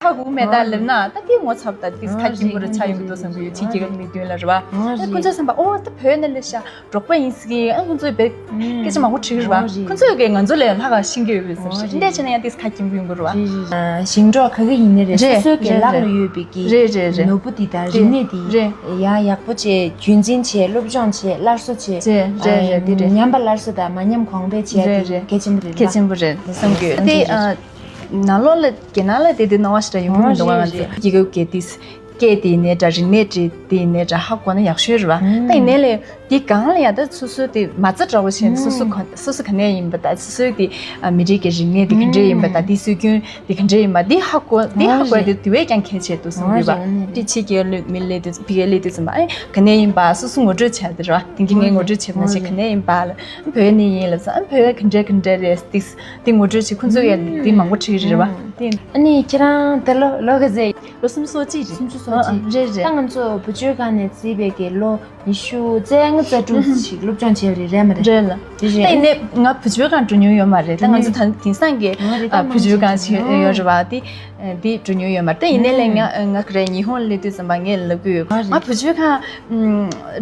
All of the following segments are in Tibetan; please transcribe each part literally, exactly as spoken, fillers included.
ཁ་གུག་མེད་ད་ལབ་ན་ད་དེ་ངོ་ཚ་པོ་ད་དེ་ཁ་སྐྱེན་པོ་རེ་ཆགས་ཡོང་གི་འདུག་བསམ་གི་ཡོད། ཕྱི་རྒྱལ་ཁབ་གནས་དོན་ལ་རེད་བ། ཨ་ཁོ་ཚོས་བསམ་པ་ཨོ་ད་བོད་ནས་སླེབས་ཤག་འབྲོག་པ་ཡིན་ཟེར་གི། ཨ་ཁོ་ཚོས་བོད་སྐད་ཆ་མང་པོ་དྲིས་རེད་བ། ཁོ་ཚོས་གི་ང་ཚོ་ལས་ལྷག་ག་ཤེས་ཀྱི་ཡོད་པའི་བཟོ་འདྲ་ཞིག་འདྲ་བྱས་ན་ཡང་དེ་ཁ་སྐྱེན་པོ་ཡོང་གི་རེད་བ། ཞིང་འབྲོག་ག་གི་ཡིན་ནའི་རེད། སོ་སོའི་གི་ལག་ལ་ཡོད་པའི་གི་རེད་རེད་རེད། ནོར་བུ་དེ་དང་རིག་གནས་དེ་ཡ་ཡག་པོ་བྱས། རྒྱུན་འཛིན་བྱས། སློབ་སྦྱོང་བྱས། སླར་གསོ་བྱས། རེད་རེད་རེད་རེད། ཉམས་པ་སླར་གསོ་དང་མ་ཉམས་གོང་འཕེལ་བྱས་ཏེ་གལ་ཆེན་པོ་རེད། གལ་ཆེན་པོ་རེད་བསམ་གི་ཡོད། དེ་ནང་ལོགས་ལ་རྒྱ་ནག་ལ་དེ་དེ་སྣང་བ་ཞེ་དྲག་ཡོང་གི་མི་འདུག་བ། ང་ཚོ་རྒྱལ་ཁབ་ཀྱི་དེ་སྐད་དེ་ཡིན་ནའི་འདྲ། རིག་གནས་དེ་ཡིན་ནའི་འདྲ། ཧ་གོ་ན་ཡག་ཤོས་རེད་བ། ད་ཡིན་ནའི་ལས་དེ་སྒང་ལ་ཡ་ད་སོ་སོ་དེ་མ་རྩ་འདྲ་བོ་བྱས་ནས་སོ་སོ་ག་སོ་སོ་ག་ནས་ཡིན་པ་དང་། སོ་སོའི་དེ་མི་རིགས་ཀྱི་རིག་གནས་དེ་ག་འདྲས་ཡིན་པ་དང་། དེ་སྲོལ་རྒྱུན་དེ་ག་འདྲས་ཡིན་པ་དེ་ཧ་གོ་དེ་ཧ་གོ་ཡ་དེ་དེ་བས་ཀྱང་གལ་ཆེ་འདུག་བསམ་གི་ཡོད་བ། དེ་ཕྱི་རྒྱལ་ལ་མི་སླེབས་དུས་ཕ་གིར་སླེབས་དུས་ཙམ་པ་ཨེ་ག་ནས་ཡིན་པ་སོ་སོ་ངོ་སྤྲོད་བྱས་དེ་རེད་བ། དེང་གི་ངས་ངོ་སྤྲོད་བྱས་པ་ནང་བཞིན་ག་ནས་ཡིན་པ་ལ་བོད་ནས་ཡིན་ལབ་ཙང་། ཨ་བོད་ག་འདྲས་ག་འདྲས་རེད། དེ་དེ་ངོ་སྤྲོད་བྱས། ཁོ་ཚོ་ཡ་དེ་མང་པོ་དྲིས་རེད་བ། དེ་ཨ་ནི་ཁྱེད་རང་དེ་ལོ་ལོ་ག་ཚོད། ལོ་སུམ་ཅུ་སོ་གཅིག་རེད། སུམ་ཅུ་སོ་གཅིག་ཨ་ཨ་རེད་རེད། ད་ང་ཚོ་བུ་བཅོལ་ཁང་ནས་བརྩིས་པའི་གི་ལོ་ཉི་ཤུ་རྩ་ལྔ་རྩ་དྲུག་ཞིག་སློབ་སྦྱོང་བྱས་པ་རེད། རེད་མ་རེད། རེད་ལ། རེད་ད་རེད། ཡིན་ནའི་ང་བུ་བཅོལ་ཁང་འགྲོ་མྱོང་ཡོད་མ་རེད། ད་ང་ཚོ་ད་དེང་སང་གི་ཨ་བུ་བཅོལ་ཁང་ཞིག་ཡོད་རེད་བ། དེ་དེ་འགྲོ་མྱོང་ཡོད་མ་རེད། ད་ཡིན་ནའི་ལས་ང་ང་ག་རེ་ཉི་ཧོང་སླེབས་དུས་ཙམ་པ་ངས་ལབ་གི་ཡོད། ང་བུ་བཅོལ་ཁང་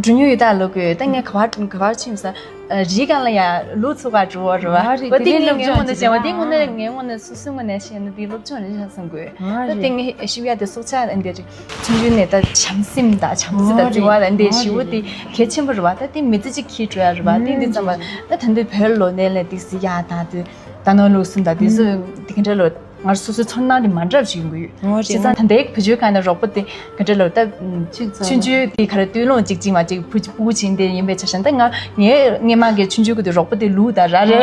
འགྲོ་མྱོང་ཡོད་ད་ལབ་གི་ཡོད། ད་ངས་ག་པར་ག་པར་ཕྱིན་ས། རི་སྒང་ལ་ཡ་ལུག་འཚོ་ག་འགྲོ་བ་རེད་བ། ཨ་རེད། བ་དེ་དེ་ངས་ངའི་ངོས་ནས་བྱས་པ་དེ་དངོས་གནས་ངའི་ངོས་ནས་སོ་སོའི་ངོས་ནས་བཤད་ན་དེ་སློབ་སྦྱོང་རེད་ཤག་བསམ་གི་ཡོད། ད་དེ་ངས་ཤེས་ཡ་དེ་སྲོག་ཆགས་འདི་རེད། ཆུང་ཆུང་ནས་ད་བྱམས་སེམས་དང་བྱམས་བརྩེ་དང་བརྩེ་བ་དང་འདི་ཞེ་པོ་དེ་གལ་ཆེན་པོ་རེད་བ། ད་དེ་མི་ཚེ་གཅིག་འཁྱེར་འགྲོ་ཡ་རེད་བ། དེ་འདི་ཙམ་པ་ད་ད་འདི་བོད་ལོག་ནས་ལས་དེ་སི་ཡ་ད་དེ་ད་ནོར་ལུག་སུམ་ད་དེ་སུ་དེ་ག་འདྲ་ལོ། ང་སོ་སོའི་ཚོར་སྣང་དེ་མ་འདྲ་བ་ཞིག་ཡོང་གི་ཡོད། ཨོ་བྱས་ཙང་ད་ལྟའི་བུ་བཅོལ་ཁང་ནས་རོགས་པ་དེ་ག་འདྲ་ལབ་ད། ཆུང་ཆུང་དེ་ག་རེ་སྟོད་ལུང་གཅིག་གཅིག་མ་གཅིག་བུ་སྤུ་གུ་ཆེན་དེ་ཡིན་པའི་ཆ་བཞག་ན། ད་ང་ངའི་སྔས་མ་གི་ཆུང་ཆུང་གི་དེ་རོགས་པ་དེ་ལུག་དང་ར་རེད།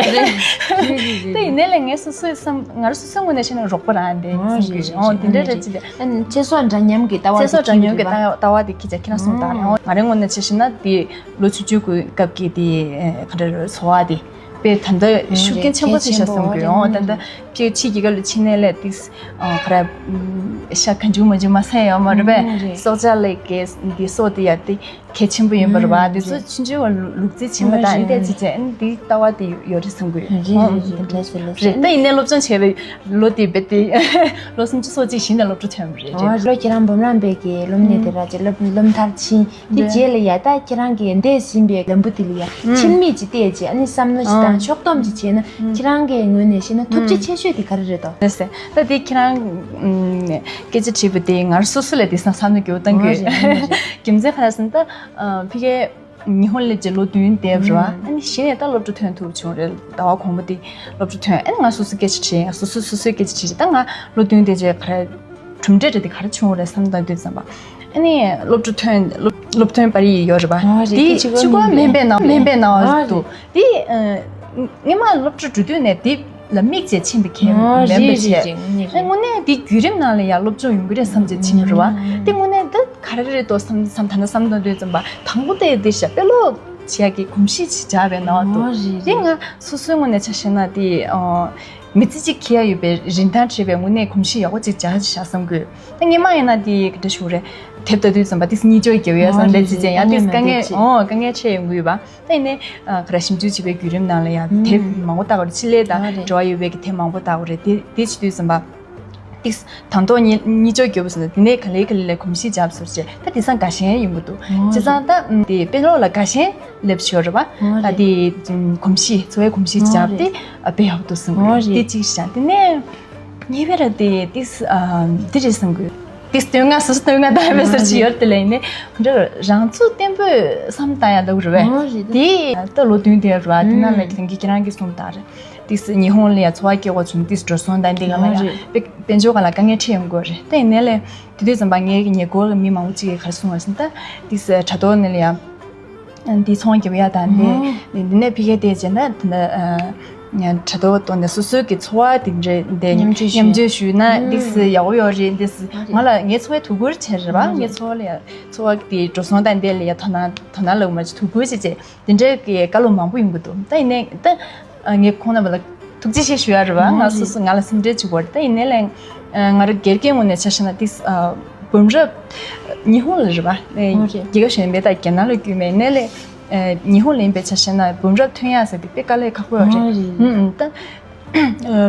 ད་ཡིན་ནའི་ལས་ངས་སོ་སོའི་བསམ་ང་རང་སོ་སོའི་ངོས་ནས་བཤད་ན་རོགས་པ་རང་དེ་བསམ་གི་ཡོད། ཨོ་དེ་འདྲ་རེད་ཅི་ལས། ཚེ་སྲོག་འདྲ་མཉམ་གི་ལྟ་བ་ཚེ་སྲོག་འདྲ་མཉམ་གི་ལྟ་ལྟ་བ་དེ་ཁྱེད་ཅག་ཁྱེད་རང་གསུངས་དང་། ཨོ་ང་རའི་ངོས་ནས་ཆ་བཞག་ན་དེ་ལོ་ཆུང་ཆུང་གི་སྐབས་ཀྱི་དེ་ག་འདྲ་རེད། འཚོ་བ་དེ། དཔེ་ད་ལྟ་ཨ་ཤུགས་རྐྱེན་ཆེན་པོ་ཞིག་བྱས་བསམ་གི་ཡོད། ཨོ་ད་ལྟ་ཕྱི་ཕྱི་རྒྱལ་ཁབ་ལ་ཕྱིན་ནས་ལས་ཏིས་ཨ་ག་རེ་ཨམ་ཤ་གང་བྱུང་མང་བྱུང་མ་ཟ་ཡ་ཡོད་མ་རེད་པས། ཨ་རེད། སྲོག་ཆགས་ལས་ཀའི་འདི་སྲོག་དེ་ཡ་དེ་གལ་ཆེན་པོ་ཡིན་པ་རེད་པ། ཨ་དེ་ཚོ་རེད། ཆུང་ཆུང་བ་ལུག་རྫི་ཕྱིན་པ་ཨ་དང་རེད། དེ་ཅི་བྱས་ཨ་འདི་ལྟ་བ་དེ་ཡོད་རེད་བསམ་གི་ཡོད། རེད་ཨོ་རེད་རེད། འདི་འདྲ་ཟེར་ལོ་རེད། ད་ཡིན་ནའི་སློབ་སྦྱོང་བྱས་པའི་ལོ་དེ་རྦད་དེ་ལོ་སུམ་ཅུ་སོ་གཅིག་གཞི་ནས་སློབ་གྲྭ་ཐོན་པ་རེད། ཨོ་རེད། ལོ་ཁྱེད་རང་འབུམ་རམས་པའི་གི་སློབ་གཉེར་དེ་ར་ཅིག་སློབ་སློབ་མཐར་ཕྱིན། དེ་རེད། རྗེས་ལ་ཡ་ད་ཁྱེད་རང་གིས་འདས་ཟིན་པའི་ལམ་བུ་དེ་ལ་ཡ་ཨུམ། ཆེད་དམིགས་ཅིག་བལྟས་རྗེས་ཨ་ནི་བསམ་བློ་ཞིག་དང་ཨང་ཕྱོགས་སྡོམ་ཅིག་བྱས་ན་ཨང་ཁྱེད་རང་གི་ངོས་ནས་བཤད་ན་ཐུགས་རྗེ་ཨང་ཆེ་ཤོས་དེ་ག་རེ་རེད་དོ། ལགས་སེ། ད་དེ་ཁྱེད་རང་ཨུམ་སྐད་ཆ་དྲིས་པ་དེ་ང་རང་སོ་སོ་ལ་དེ་སང་བསམ་བློ་སྐྱོ་བཏང་གི་ཨོ་ཡོད། རེད་ཨ་རེད། རྒྱུ་མཚན་ག་རེ་ཟེར་ན་ད་ཨ་ཕ་གིར་ཉི་ཧོང་སླེབས་རྗེས་ལོ་བདུན་འདས་པ་རེད་པ། ཨང་ཨ་ནི་གཞི་ནས་ད་སློབ་གྲྭ་ཐོན་ཐུབ་བྱུང་རེད། ཟླ་བ་གོང་མ་དེ་སློབ་གྲྭ་ཐོན། ཨ་ནི་ང་སོ་སོ་སྐད་ཆ་དྲིས། ང་སོ་སོ་སོ་སོའི་སྐད་ཆ་དྲིས། ད་ང་ལོ་བདུན་འདས་རྗེས་ག་རེ་གྲུབ་འབྲས་རེ་དེ་ག་རེ་བྱུང་བ་རེད་བསམ་བཏང་དུས་ཙམ་པ། ཨ་ནི་སློབ་གྲྭ་ཐོན་སློབ་སློབ་ཐོན་པར་ཡིག་ཡོད་རེད་པ། ཨ་རེད། དེ་དེ་གཅིག་པོ་གཅིག་པོ་མིན་པའི་ནང་མིན་པའི་ནང་ཨ་རེད། འདུག་དེ་ཨ་སྔོན་མ་སློབ་གྲྭ་འགྲོ་དུས་ནས་དེ་ལ་དམིགས་བྱས་ཕྱིན་པ་གལ་ཨ་མིན་པ་རེད་བྱས། རེད་རེད། ཨ་དངོས་གནས་དེ་བརྒྱུད་རིམ་ནང་ལ་ཡང་སློབ་སྦྱོང་ཡོང་གི་རེད་བསམ་བྱས་ཕྱིན་པ་རེད་པ། ཨ་དེ་དངོས་གནས་ད་ག་རེ་རེད་དོ་བསམ་བསམ་ད་ནི་བསམ་བཏང་དུས་ཙམ་པ་དང་པོ་དེ་དེ་ཤ་དཔེ་ཀློག་བྱེད་ཡག་གི་གོམས་གཤིས་ཅིག་སྦྱར་བའི་ནང་དུ། ཨ་རེད་དེ་རེད། ང་སོ་སོའི་ངོས་ནས་ཆ་བཞག་ན་དེ་ཨ། མི་ཚེ་གཅིག་འཁྱེར་ཡ་ཡོད་པའི་རིན་ཐང་བྲལ་བའི་དངོས་གནས་གོམས་གཤིས་ཡག་པོ་ཅིག་སྦྱར་བཞག་བསམ་གི་ཡོད། ད་སྔོན་མ་ཡིན་ན་དེ་ག་འདྲ་ཞུ་རེད། དེབ་ལྟ་དུས་ཙམ་པ་དེ་གཉིད་སྐྱོ་རྒྱབ་ཡ་བསམ་ཨོ་ལས་རེད་ཅི་ཅན་ཡང་རེད། དེ་དཀའ་ངལ་ཨོ་དཀའ་ངལ་འཕྲད་ཡོང་གི་ཡོད་པ། ད་ཡིན་ནའི་ག་རེ་ཞིབ་འཇུག་བྱེད་པའི་བརྒྱུད་རིམ་ནང་ལ་ཡང་དེབ་མང་པོ་ལྟ་དགོས་རེད། ཆེད་ལས་དང་འབྲེལ་བ་ཡོད་པའི་གི་དེབ་མང་པོ་ལྟ་དགོས་རེད། དེ་དེ་བྱེད་དུས་ཙམ་པ། ཏིག་དང་ཐོག་གཉིད་གཉིད་སྐྱོ་རྒྱབ་སོང་། དེ་ནས་ག་ལེ་ག་ལེ་ལས་གོམས་གཤིས་འཇགས་སོང་བྱས། ད་དེང་སང་དགའ་ཞེན་ཡོང་གི་འདུག་ཨོ་བྱས་ཙང་ད་དེ་དཔེ་ཀློག་ལ་དགའ་ཞེན་སླེབས་ཤོར་བ། ཨོ་ད་རེད། དེ་གོམས་གཤིས་འཚོ་བའི་གོམས་གཤིས་ཨོ་འཇགས་ཏེ་རེད། དཔེ་ཡག་པོ་འདུག་གསུང་གི་ཨོ་རེད། དེ་རེད། གཅིག་བྱས། དེ་ནས་གཉིས་པ་ར་དེ་ཏིག་དེ་རེད་གསུང་གི་ཏིག་སྟོད་ང་སོ་སོ་སྟོད་ང་ད་མེད་ཟེར་ཨོ་གྱི་ཡོད་རེད། དེ་ལས་ནས་འདྲ་རང་ཚུགས་བརྟན་པོས་བསམ་བཏང་ཡ་འདུག་རེད་པས། ཨོ་རེད། དེ་ད་ལོ་བདུན་དེ་ར་དེ་ནང་ལ་ཨུམ་ཁྱེད་རང་གིས་ཁྱེད་རང་གིས་གསུངས་དང་རེད། ཏིས་ཉི་ཧོང་ལ་ཡ་འཚོ་བ་སྐྱེལ་དགོས་བྱུང་། ཏིས་འགྲོ་སོང་དང་འདི་ག་ལ་ཡ་ཨ་རེད། དཔེ་དཔལ་འབྱོར་ག་ལ་དཀའ་ངལ་འཕྲད་ཡོང་གི་རེད། ད་ཡིན་ནའི་ལས་དེ་དུས་ཙམ་པ་ངའི་ཉེ་འཁོར་གྱི་མི་མང་པོ་ཅིག་གིས་ག་རེ་གསུངས་པ་ཟེར་ན། ད་ཏིས་དྲ་ཐོག་ནས་ལ་ཡ་འདི་ཚོང་རྒྱབ་ཡ་དང་འདི་ཨ་འདི་ནས་ཕ་གིར་དེ་བྱས་ན་ད་ཨ་དྲ་ཐོག་ཐོག་ནས་སོ་སོའི་གི་འཚོ་བ་དེ་འདྲ་འདི་མཉམ་སྤྱོད་ཞུ་མཉམ་སྤྱོད་ཞུས་ན་ཨ་ཏིས་ཡག་པོ་ཡོད་རེད། ཏིས་ཨ་རེད། ང་ལ་ངའི་འཚོ་བའི་དོ་ཁུར་བྱས་རེད་པ། ཨ་ངའི་རེད། འཚོ་བ་ལ་ཡ་འཚོ་བ་དེ་འགྲོ་སོང་དང་འདི་ལ་ཡ་དོ་སྣང་དོ་སྣང་ལ་མ་བྱས་དོ་ཁུར་བྱས་བྱས། དེ་འདྲའི་གི་བཀའ་སློབ་མང་པོ་ཡོང་གི་འདུག་ད་ཡིན་ནའི་ད་ངས་ཁོང་རྣམ་པ་ལ་ཐུགས་རྗེ་ཆེ་ཞུ་ཡ་རེད་པ། ཨོ་ང་རེད། སོ་སོ་ང་ལ་སེམས་ཁྲལ་བྱེད་དགོས་རེད། ད་ཡིན་ནའི་ལས་ང་རང་སྒེར་གྱི་ངོས་ནས་ཆ་བཞག་ན་ཏིས་འབུམ་རམས་ཉི་ཧོང་ལ་རེད་པ། ཨོ་རེད། རྒྱལ་ཁབ་གཞན་པའི་ད་རྒྱ་ནག་ལ་བརྒྱུད་མེད་ནའི་ལས་ཉི་ཧོང་ལ་ཡིན་པའི་ཆ་བཞག་ན་འབུམ་རམས་ཐོན་ཡ་ཟེར་དེ་དཔེ་དཀའ་ལས་ཁག་པོ་ཡོད་རེད། ཨོ་རེད། ཨུམ་ཨུམ་ད།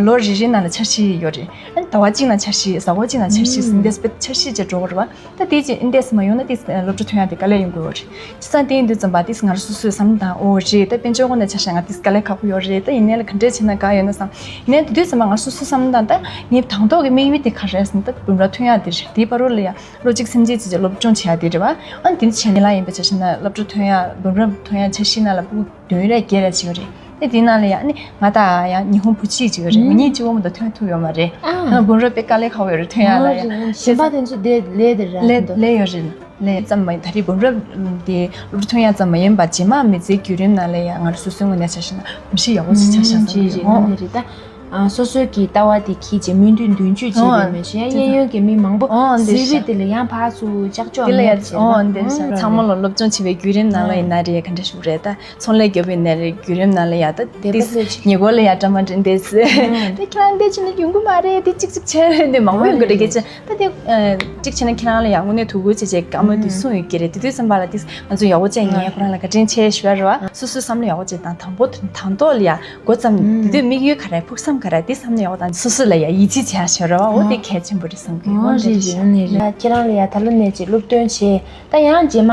ལོ་རེ་རེའི་ནང་ལ་འཆར་གཞི་ཡོད་རེད། ཨ་ནི་ཟླ་བ་གཅིག་ནང་འཆར་གཞི། གཟའ་འཁོར་གཅིག་ནང་འཆར་གཞི་ཟེར། འདས་པའི་འཆར་གཞི་བྱས་འགྲོ་དགོས་རེད་བ། ད་དེ་ཅི་འདས་མ་ཡོང་ན་དེ་སློབ་གྲྭ་ཐོན་ཡག་དེ་དཀའ་ལས་ཡོང་གི་ཡོད་རེད། བྱས་ཙང་དེ་ཡིན་དུས་ཙམ་པ་དེ་ང་རང་སོ་སོས་བསམ་བློ་བཏང་། ཨོ་རེད། ད་དཔལ་འབྱོར་ངོས་ནས་ཆ་བཞག་ན་དེ་དཀའ་ལས་ཁག་པོ་ཡོད་རེད། ད་ཡིན་ནའི་ལ་ག་འདྲས་བྱས་ན་དགའ་ཡོད་ན་བསམ། ཡིན་ནའི་དེ་དུས་ཙམ་པ་ང་རང་སོ་སོས་བསམ་བློ་བཏང་། ད་ངའི་དང་ཐོག་གི་དམིགས་ཡུལ་དེ་ག་རེ་རེད་ཟེར་ན། ད་འབུམ་རམས་ཐོན་ཡག་དེ་རེད། དེའི་བར་དུ་ལ་ཡ་ལོ་གཅིག་སེམས་ཅན་ཅིག་ཅིག་སློབ་སྦྱོང་བྱེད་ཡག་དེ་རེད་བ། ཨ་ནི་དེ་འདྲ་བྱས་ནས་ལ་ཡིན་པ་ཆ་བཞག་ན་སློབ་གྲྭ་ཐོན་ཡག་འབུམ་རམས་ཐོན་ཡག་འཆར་གཞིའི་ནང་ལ་ཕྲུ་གུ་བདུན་རེ་བརྒྱད་རེ་ཅིག་ཡོད་རེད། ཨ་དེའི་ནང་ལ་ཡ་ཨ་ནི་ང་དང་ཡང་ཉི་ཧོང་བུ་གཅིག་ཅིག་ཡོད་རེད། ང་གཉིས་གཅིག་པོ་མ་གཏོགས་ཐོན་ཐུབ་ཡོད་མ་རེད། ཨ། ཨ་འབུམ་རམས་དཔེ་དཀའ་ལས་ཁག་པོ་ཡོད་རེད། ཐོན་ཡག་ལ་ཡ། ཨ་རེད། གཞན་པ་དེ་ཚོ་དེ་ལས་དེ་ར་ལས་ལས་ཡོད་རེད། ལས་ཙམ་མ་ཡིན། ད་རེས་འབུམ་རམས་དེ་སློབ་གྲྭ་ཐོན་ཡག་ཙམ་མ་ཡིན་པ་རྗེས་མ་མི་ཚེའི་བརྒྱུད་རིམ་ནང་ལ་ཡང་ང་རང་སོ་སོའི་ངོས་ནས་ཆ་བཞག་ན་གོམས་གཤིས་ཡག་པོ་ཞིག་ཆགས་ཤག་བསམ་གྱི་ཡོད། རེད་རེད། ད་ཨ་སོ་སོའི་གི་ལྟ་བ་དེ་འཁྱེར་བྱས་སྨོན་འདུན་འདོན་ཆོས་བྱེད་པའི་མི་ཞིག་ཡང་གཡས་གཡོན་གྱི་མི་མང་པོ་ཨོ་འདི་གཟིགས་རེད། དེ་ལ་ཡང་ཕར་ཚུར་ཅག་ཅོག་དེ་ལ་ཡ་མེད་ཅེས་ཨོ་འདི་རེད། ཚང་མ་ལ་སློབ་སྦྱོང་བྱེད་པའི་བརྒྱུད་རིམ་ནང་ལ་ཡིན་ན་རེད། ག་འདྲ་ཞིག་རེད། ད་ཚོང་ལས་རྒྱབ་པའི་ནས་རེད། བརྒྱུད་རིམ་ནང་ལ་ཡ་ད་དེ་དེ་ལ་ལས་ཉེ་འཁོར་ལ་ཡ་འདྲ་མ་འདྲ་འདི་ཟེར། དེ་ཁྱེད་རང་འདི་བྱས་ན་ཡོང་གི་མ་རེད། དེ་གཅིག་གཅིག་བྱས་རེད། འདི་མང་པོ་ཡོང་གི་རེད། སྐད་ཆ། ད་དེ་ཨ་གཅིག་བྱས་ན་ཁྱེད་རང་ལ་ཡང་དངོས་གནས་དོ་ཁུར་བྱས་བྱས་བཀའ་མོལ་དེ་གསུངས་ཡོད་ཀྱི་རེད། དེ་དུས་ཙམ་པ་ལ་དེ་ང་ཚོ་ཡག་པོ་བྱས་ངས་ཁོ་རང་ལ་བཀའ་དྲིན་ཆེ་ཞུ་ཡ་རེད་བ། སོ་སོའི་བསམ་བློ་ཡག་པོ་བྱས་དང་། དང་པོ་དང་ཐོག་ལ་ཡ་འགོ་བརྩམས། དེ་དུས་དམིགས་ཡུལ་ག་རེ། ཕུགས་བསམ་ག་རེ། དེ་བསམ་བློ་ཡག་པོ་བཏང་། སོ་སོ་ལ་ཡ་ཡིད་ཆེས་བྱས་ཞུ་ཡ་རེད་བ། འོ་དེ་གལ་ཆེན་པོ་རེད་བསམ་གི། འོ་འདི་རེད། རེད། འོ་ནི་རེད། ཁྱེད་རང་ལ་ཡ་ད་ལོ་ནས་ཅིག་སློབ་སྟོན་བྱས། ད་ཡང་རྗེས་མ་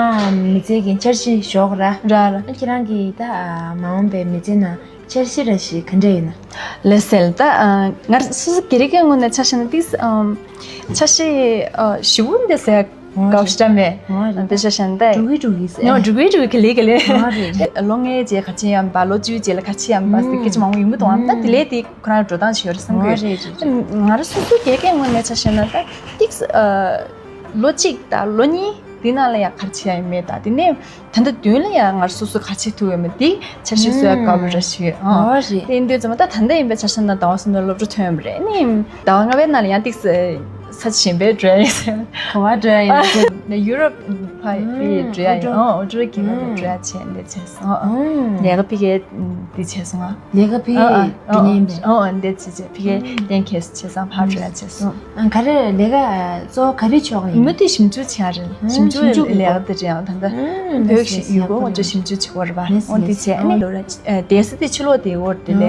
མི་ཚེ་གི་འཆར་གཞི་ཞོག་ར། ར་ར། ཁྱེད་རང་གི་ད་མ་འོངས་པའི་མི་ཚེ་ནང་འཆར་གཞི་ར་ཞིག་ག་འདྲ་ཡོད་ན། ལགས་སེ། ད་ཨ་ང་སོ་སོ་སྒེར་གྱི་ངོས་ནས་ཆ་བཞག་ན་ཏིས་ཨམ་འཆར་གཞི་ཨ་ཞེ་པོ་འདི་ཟེར་དགོས་ཤེས་མེད། འདི་ཆ་བཞག་ན་ད་འགྲོ་གི་འགྲོ་གི་ཟེར། ཡང་འགྲོ་གི་འགྲོ་གི་ལས་ཀ་ལས། ལོ་ལྔའི་རྗེས་ག་ཅི་ཡིན་པ། ལོ་བཅུའི་རྗེས་ལ་ག་ཅི་ཡིན་པ་ཟེར་སྐད་ཆ་མང་པོ་ཡོང་གི་འདུག་ཨ། ད་དེ་ལས་དེ་ཁོ་རང་འགྲོ་སྟངས་ཤིག་ཡོད་རེད་བསམ་གི་ཡོད། ང་རང་སོ་སོ་སྒེར་གྱི་ངོས་ནས་ཆ་བཞག་ན་ད་ཏིས་ཨ་ལོ་གཅིག་དང་ལོ་གཉིས་དེ་ནང་ལ་ཡང་ག་རེ་བྱེད་ཡ་ཡོད་མེད་དང་། དེ་ནས་ད་ལྟ་མདུན་ལ་ཡང་ང་སོ་སོ་ག་བྱེད་ཐུབ་ཡོད་མེད་དེ་འཆར་གཞི་བཟོ་ཡ་དཀའ་པོ་ར་ཞིག་ཡོད། ཨོ་རེད། དེ་ཡིན་དུས་ཙམ་པ་ད་ད་ལྟ་ཡིན་པའི་ཆ་བཞག་ན་ཟླ་བ་གསུམ་ལ་སློབ་གྲྭ་ཐོན་ཡོད་རེད། ཨ་ནི་ཟླ་བ་ལྔ་པའི་ནང་ལ་ཡང་ཏིག་ཙམ་ས་ཆ་གཞན་པའི་འགྲོ་ཡ་ཡིན་ཟེར། ག་བ་འགྲོ་ཡ་ཡིན་ཟེར། ཡུ་རོབ་ཕ་ཡི་འགྲོ་ཡ་ཡིན། ཨོ་ཨུ་ཏྲ་རི་གི་ལ་འགྲོ་ཡ་བྱས་འདི་བྱས་སོང་། ལས་ཀ་ཕ་གིར་འདི་བྱས་སོང་ང་། ལས་ཀ་ཕ་གིར་འགྲོ་མཁན་ཡིན་པས། ཨོ་འདི་བྱས་བྱས་ཕ་གིར་གཏན་འཁེལ་བྱས་སོང་། ཕར་འགྲོ་ཡ་བྱས་སོང་། ཨ་ག་རེ་ལས་ཀ་གཙོ་བོ་ག་རེ་ཕྱོགས་ཡིན། མུ་མཐུད་ཞིབ་འཇུག་བྱེད་ཡ་རེད། ཞིབ་འཇུག་ལས་ཀ་དེ་རེད། ཨང་ད་ལྟ་བོད་ཞིག་ཡུལ་སྐོར་ངོ་སྤྲོད་ཞིབ་འཇུག་བྱེད་དགོས་རེད་པ། ཨོ་འདི་བྱས་ཨ་ནི་ལོ་ར་བསྡད་ས་དེ་ཕྱི་ལོགས་དེ་འོར་དེ་ལས་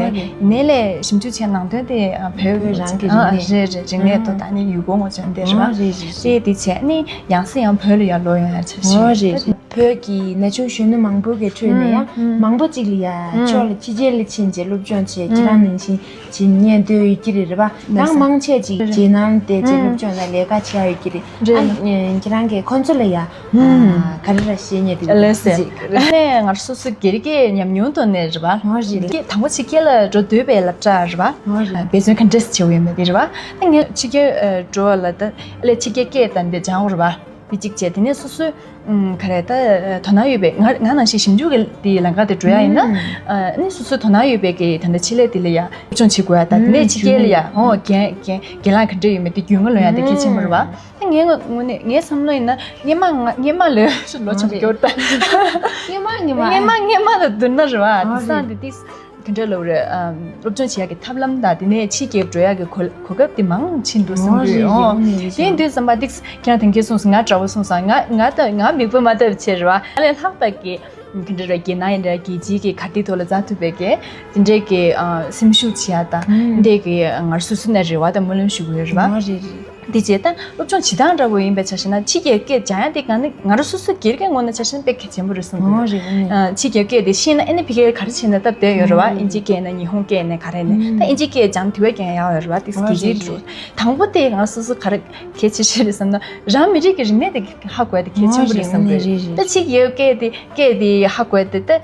ནས་ལས་ཞིབ་འཇུག་བྱས་ནང་དོན་དེ་བོད་རང་གི་རིག་གནས་རེད་རེད། རིག་གནས་ཐོག་ད་ནི་ཡུལ་སྐོར་ངོ་སྤྲོད་འདི་རེད་པ། དེ་དེ་བྱས་ཨ་ནི་ཡང་སེ་ཡང་བོད་ལ་ཡར་ལོག་ཡོང་ཡ་འཆར་གཞི་རེད། བོད་ཀྱི་ན་ཆུང་གཞོན་ནུ་མང་པོ་གི་ཁྲོད་ནས་ཡང་མང་པོ་ཅིག་ལ་ཡ་ཕྱོགས་ལ་ཕྱི་རྒྱལ་ལ་ཕྱིན་རྗེས་སློབ་སྦྱོང་བྱས་ཁྱེད་རང་ནང་བཞིན་བྱེད་སྙིང་འདོད་ཡོད་ཀྱི་རེད་རེད་པ། ནང་མང་ཆེ་ཅིག་རྗེས་གནང་དེ་བྱས་སློབ་སྦྱོང་དང་ལས་ཀ་བྱེད་ཡ་ཡོད་ཀྱི་རེད། ཨ་ཁྱེད་རང་གིས་ཁོང་ཚོ་ལ་ཡ་ག་རེ་ར་བཤད་སྙིང་འདོད་ལགས་སེ། ཅིག་ནས་ང་རང་སོ་སོ་སྒེར་གྱི་ཉམས་མྱོང་ཐོག་ནས་རེད་པ། ཨོ་རེད། དང་པོ་ཕྱི་རྒྱལ་ལ་འགྲོ་འདོད་པའི་སློབ་གྲྭ་རེད་པ། ཨོ་རེད། འབད་བརྩོན་ག་འདྲས་བྱེད་དགོས་ཡོད་མེད་དེ་རེད་པ། ད་ངས་ཕྱི་རྒྱལ་འགྲོ་བ་ལ་ད་ཨ་ལས་ཕྱི་རྒྱལ་སྐད་དང་འདི་སྦྱང་དགོས་རེད་པ། དེ་གཅིག་བྱས། དེ་ནས་སོ་སོའི་ཨུམ་ག་རེ་ད་དོ་སྣང་ཡོད་པའི་ང་ང་ནང་བཞིན་ཞིབ་འཇུག་གི་དེའི་ལམ་ཁ་དེ་འགྲོ་ཡ་ཡིན་ན། ཨ་ནི་སོ་སོའི་དོ་སྣང་ཡོད་པའི་གི་ད་ལྟ་ཆེད་ལས་དེ་ལ་ཡ་སློབ་སྦྱོང་བྱེད་དགོས་ཡ། ད་དེ་ནས་ཕྱི་རྒྱལ་ལ་ཡ་ཨོ་རྒན་རྒན་རྒན་ལགས་ག་འདྲ་ཡོད་མེད་དེ་རྒྱུས་མངའ་ལོན་ཡ་དེ་གལ་ཆེན་པོ་རེད་པ། ད་ངའི་ངོས་ནས་ངའི་བསམ་བློ་ཡིན་ན་སྔས་མ་ང་སྔས་མ་ལོས་ལོ་ཆུང་སྐྱོར་ད། སྔས་མ་སྔས་མ་སྔས་མ་སྔས་མ་ལ་བསྡུར་ན་རེད་པ། དེང་སང་དེ་ཏིས་ག་འདྲ་ལབ་རེད། ཨམ་སློབ་སྦྱོང་བྱེད་ཡག་གི་ཐབས་ལམ་དང་དེ་ནས་ཕྱི་རྒྱལ་འགྲོ་ཡག་གི་གོ་གོ་སྐབས་དེ་མང་ཕྱིན་འདུག་བསམ་གྱི་ཡོད། དེ་ཡིན་དུས་ཙམ་པ་ཏིག་ཁྱེད་རང་དེང་གི་གསུངས་སོང་། ང་འདྲ་པོ་གསུངས་སོང་། ང་ང་ད་ང་མིག་དཔེ་མ་བལྟས་པ་བྱས་རེད་པ། ཨ་ལས་ལྷག་པ་གི་ག་འདྲ་རེད། རྒྱལ་ནང་ཡིན་འདྲ་རྒྱལ་སྤྱིའི་གི་ག་དེ་ཐོག་ལ་འཛུལ་ཐུབ་པའི་གི་དེ་འདྲའི་གི་ཨ་སེམས་ཤུགས་བྱེད་ཡག་དང་དེ་འདྲའི་གི་ང་རང་སོ་སོ་ནས་རེ་བ་དང་སྨོན་ལམ་ཞུ་གི་ཡོད་རེད་པ། འདི་བྱས་ད་སློབ་སྦྱོང་བྱེད་སྟངས་འདྲ་པོ་ཡིན་པའི་ཆ་བཞག་ན་ཕྱི་རྒྱལ་སྐད་སྦྱང་ཡག་དེ་ག་ནི་ང་རང་སོ་སོ་སྒེར་གྱི་ངོས་ནས་ཆ་བཞག་ན་དཔེ་གལ་ཆེན་པོ་རེད་བསམ་གྱི་ཡོད། ཨ་ཕྱི་རྒྱལ་སྐད་དེ་ཤེས་ན་ཨ་ནི་ཕ་གིར་ག་རེ་བྱེད་ན་སྟབས་བདེ་ཡོད་རེད་པ། ཨིན་ཇི་སྐད་ནས་ཉི་ཧོང་སྐད་ནས་ག་རེ་ནས། ད་ཨིན་ཇི་སྐད་སྦྱང་དེ་བས་ཀྱང་ཡག་ཡོད་རེད་པ། དེ་གལ་ཆེ་རེད། དང་པོ་དེ་ང་སོ་སོ་ག་རེ་གལ་ཆེ་ཤོས་རེད་བསམ་ན་རང་མི་རིགས་ཀྱི་རིག་གནས་དེ་ཧ་གོ་ཡག་དེ་གལ་ཆེན་པོ་རེད་བསམ་གྱི་ཡོད། ད་ཕྱི་རྒྱལ་སྐད་དེ་སྐད་དེ་ཧ་གོ་ཡག་དེ་ད།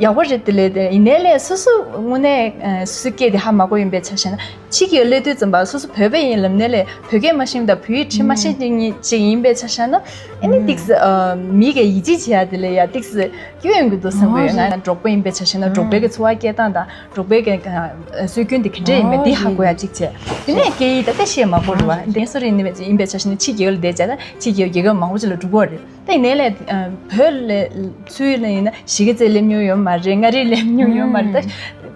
ཡག་པོ་རེད། དེ་ལས་དེ་ཡིན་ནའི་ལས་སོ་སོ་དངོས་གནས་སོ་སོའི་སྐད་དེ་ཧ་མ་གོ་ཡིན་པའི་ཆ་བཞག་ན་ཕྱི་རྒྱལ་སླེབས་དུས་ཙམ་པ་སོ་སོ་བོད་པ་ཡིན་ལབ་ནའི་ལས་བོད་སྐད་མ་ཤེས་དང་བོད་ཡིག་འབྲི་མ་ཤེས་ཅིག་ཡིན་ཅིག་ཡིན་པའི་ཆ་བཞག་ན་ཨ་ནི་ཏིག་ཙམ་མི་གི་ཡིད་ཆེས་བྱེད་ཡག་དེ་ལ་ཡ་ཏིག་ཙམ་སྐྱོ་ཡོང་གི་འདུག་བསམ་གྱི་ཡོད། ང་འབྲོག་པ་ཡིན་པའི་ཆ་བཞག་ན་འབྲོག་པའི་གི་འཚོ་བ་སྐྱེལ་སྟངས་དང་འབྲོག་པའི་གི་སྲོལ་རྒྱུན་དེ་ག་འདྲས་ཡིན་མིན་དེ་ཧ་གོ་ཡག་ཅིག་བྱས། དེ་ནས་སྐད་ཡིག་ད་ལྟ་ཤེས་མ་དགོས་རེད་པ། དེ་སོ་རེ་ཡིན་པའི་ཆ་བཞག་ན་ཕྱི་རྒྱལ་ལ་བསྡད་བྱས་ན་ཕྱི་རྒྱལ་རྒྱལ་ཁབ་མང་པོ་ཅིག་ལ་འགྲོ་གི་ཡོད་རེད། ད་ཡིན་ནའི་ལས་བོད་ལ་ཚུར་ལ་ཡིན་ན་གཞིས་ཀ་རྩེ་སླེབས་མྱོང་ཡོད་མ་རེད། མངའ་རིས་སླེབས་མྱོང་ཡོད་མ་རེད། ད་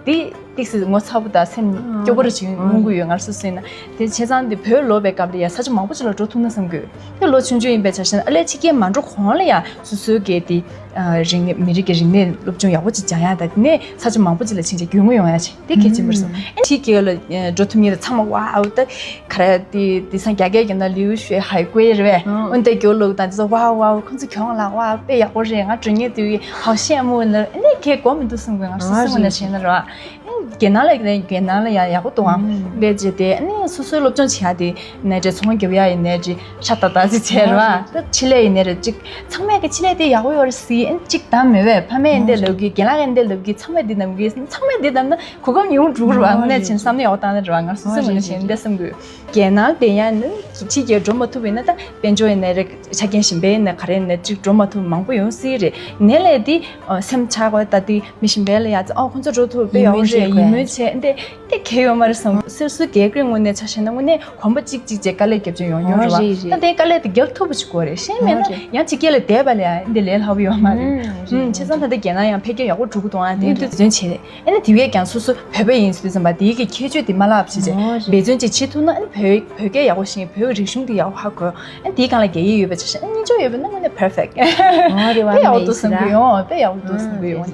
དེ་ ཏིག་སེ་ངོ་ཚ་པོ་དང་སེམས་སྐྱོ་པོ་རེ་བྱུང་མྱོང་གི་ཡོད། ང་སོ་སོ་ཡིན་ན། དེ་བྱས་ཙང་དེ་བོད་ལོག་པའི་སྐབས་ལ་ཡ་ས་ཆ་མང་པོ་ཅིག་ལ་འགྲོ་ཐུབ་ན་བསམ་གི་ཡོད། དེ་ལོ་ཆུང་ཆུང་ཡིན་པའི་ཆ་བཞག་ན་ཨ་ལས་ཕྱི་རྒྱལ་མ་འགྲོ་གོང་ལ་ཡ་སོ་སོའི་གི་དེ་རིག་གནས་མི་རིགས་ཀྱི་རིག་གནས་སློབ་སྦྱོང་ཡག་པོ་ཅིག་སྦྱང་ཡ་དང་། དེ་ནས་ས་ཆ་མང་པོ་ཅིག་ལ་ཕྱིན་བྱས་རྒྱུས་མངའ་ཡོང་ཡ་བྱས། དེ་གལ་ཆེན་པོ་རེད་བསམ། ཨ་ཕྱི་རྒྱལ་ལ་འགྲོ་ཐུབ་མཁན་དེ་ཚང་མ་ཝའོ། ད་ག་རེ་དེ་དེང་སང་རྒྱ་སྐད་ཀྱི་ནང་留学海归རེད་པས། འོན་ཏེ་རྒྱུ་ལུགས་དང་དེ་ཚོ་ཝའོ་ཝའོ། ཁོང་ཚོ་གྱོང་ལ་ཝའོ། དཔེ་ཡག་པོ་རེད། ང་འགྲོ་མཁན་དེ་ཧ་ཤེས་མོ་ནི་ཨ་ནི་ཁྱེད་དགོས་མི་འདུག་བསམ་གི། ང་སོ་སོ་ངོས་ནས་བྱས་ན་རེད་བ། རྒྱལ་ནང་ལ་རྒྱལ་ནང་ལ་ཡང་ཡག་པོ་འདུག་ཨང་། ལས་བྱེད་དེ་ཨ་ནི་སོ་སོའི་སློབ་སྦྱོང་བྱེད་ཡ་དེ་ནས་བྲེལ་ཚོང་རྒྱབ་ཡ་ཡིན་ནས་བྲེལ་ཤ་སྟག་སྟག་ཅིག་བྱས་རེད་བ། ད་ཆེད་ལས་ཡིན་ནས་རེད་ཅིག་ཚང་མས་ཀྱི་ཆེད་ལས་དེ་ཡག་པོ་ཡོད་རེད་ཟེར། ཨ་ནི་ཅིག་གདམ་མེད་པས། ཕ་མས་འདི་ལབ་གི། རྒན་ལགས་འདི་ལབ་གི། ཚང་མས་འདི་གདམ་གི། ཚང་མས་འདི་གདམ་ན་གོ་སྐབས་ཉུང་འགྲོ་གི་རེད་བ། དངོས་གནས་བྱས་ན་བསམ་བློ་ཡག་པོ་བཏང་ན་རེད་བ། ང་སོ་སོའི་ངོས་ནས་བྱས་ན་འདི་བསམ་གི་ཡོད། རྒྱལ་ནང་བསྡད་ཡ་ནི་ཕྱི་རྒྱལ་འགྲོ་མ་ཐུབ་པ་ཡིན་ན། ད་དཔལ་འབྱོར་ཡིན་ནའི་རེད། ཆ་རྐྱེན་གཞན་པ་ཡིན་ནའི་ག་རེ་ཡིན་ནའི་ཅིག་འགྲོ་མ་ཐུབ་མང་པོ་ཡོང་སྲིད་རེད། ནས་ལས་དེ་སེམས་ཆགས་པ། ད་དེ་མི་གཞན་པ་ལ་ཡ་ཙི། ཨོ་ཁོང་ཚོ་འགྲོ་ཐུབ་པས། ཡག་པོ་རེད། ཡིད་སྨོན་བྱས། འདི་འདི་གལ་ཡོད་མ་རེད་བསམ། སོ་སོའི་སྒེར་གྱི་ངོས་ནས་ཆ་བཞག་ན་དངོས་གནས་གོམ་པ་གཅིག་གཅིག་བྱས་དཀའ་ལས་རྒྱབ་ཀྱི་ཡོང་ཡོང་རེད་བ། ད་དེ་དཀའ་ལས་དེ་རྒྱབ་ཐུབ་པ་ཞིག་དགོས་རེད། ཤེས་མེད་ན་ཡང་ཕྱི་རྒྱལ་ལ་བསྡད་པ་ལ་ཡ་འདི་ལས་སླ་པོ་ཡོད་མ་རེད། ཨུམ། བྱས་ཙང་ད་ལྟ་རྒྱལ་ནང་ཡང་འཕེལ་རྒྱས་ཡག་པོ་འགྲོ་གི་འདུག་ཨང་། དེ་འདི་བརྩོན་བྱས། ཨ་ནི་དེ་བས་ཀྱང་སོ་སོ་བོད་པ་ཡིན་ཟེར་དུས་ཙམ་པ་དེའི་གི་ཁྱད་ཆོས་དེ་མ་བརླག་པ་བྱས་བྱས་འབད་བརྩོན་ཅིག་བྱེད་ཐུབ་ན། ཨ་ནི་བོད་བོད་སྐད་ཡག་པོ་ཤེས། བོད་རིག་གཞུང་དེ་ཡག་པོ་ཧ་གོ། ཨ་ནི་དེའི་སྒང་ལ་རྒྱ་ཡིག་ཡོད་པའི་ཆ་བཞག་ན། ཨ་ནི་སྨྱན་སྦྱོར་ཡོད་པ་ཡིན་ན་དངོས་གནས་perfect། དཔེ་ཡག་པོ་འདུག་བསམ་གི་ཡོང་། དཔེ་ཡག་པོ་འདུག་བསམ་གི་ཡོང་།